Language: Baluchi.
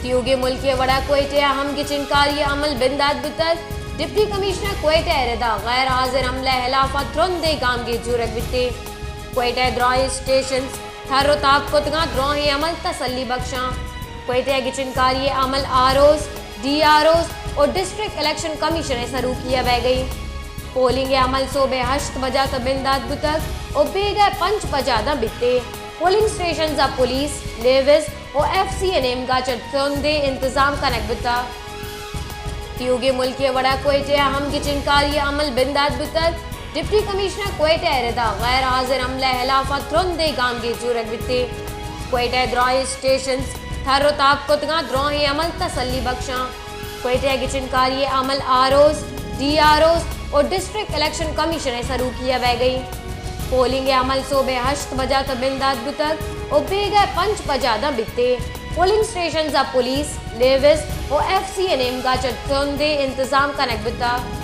تیوگیں ملکی وڑا کوئٹہ ءَ ہم گچینکاری ءِ عمل بندات بوتگ۔ ڈپٹی کمشنر کوئٹہ ءِ ردا غیر حاضر عملہ ءِ ہلاف ءَ ترندیں گامگیج زورگ بیتے۔ کوئٹہ ءِ دراہیں اسٹیشنز تھر و تاب کتگاں، دراہیں عمل تسلی بخشاں۔ کوئٹہ ءَ گچینکاری ءِ عمل R Os, D R Os و ڈسٹرکٹ الیکشن کمیشن ءِ سروکی ءَ بہ گئی۔ پولنگ ءِ عمل سہب ءِ ہشت بجا تہ بندات بوتگ و بیگہ ءَ پنچ بجا داں بیتے۔ پولنگ اسٹیشنز ءَ پولیس، لیویز و ایف سی ءِ نیمگا چہ ترندیں انتظام کنگ بوتگ۔ تیوگیں ملکی وڑا کوئٹہ ءَ ہم گچینکاری ءِ عمل بندات بوتگ۔ ڈپٹی کمشنر کوئٹہ ءِ ردا غیر حاضر عملہ ءِ ہلاف ءَ ترندیں گامگیج زورگ بیتے۔ کوئٹہ ءِ دراہیں اسٹیشنز تھر و تاب کتگاں، دراہیں عمل تسلی بخشاں۔ کوئٹہ ءَ گچینکاری ءِ عمل R Os, D R Os و ڈسٹرکٹ الیکشن کمیشن ءِ سروکی ءَ بہ گئی۔ پولنگ ءِ عمل سہب ءِ ہشت بجا تہ بندات بوتگ و بیگہ ءَ پنچ بجا داں بیتے۔ پولنگ اسٹیشنز ءَ پولیس، لیویز و ایف سی ءِ نیمگا چہ ترندیں انتظام کنگ بوتگ۔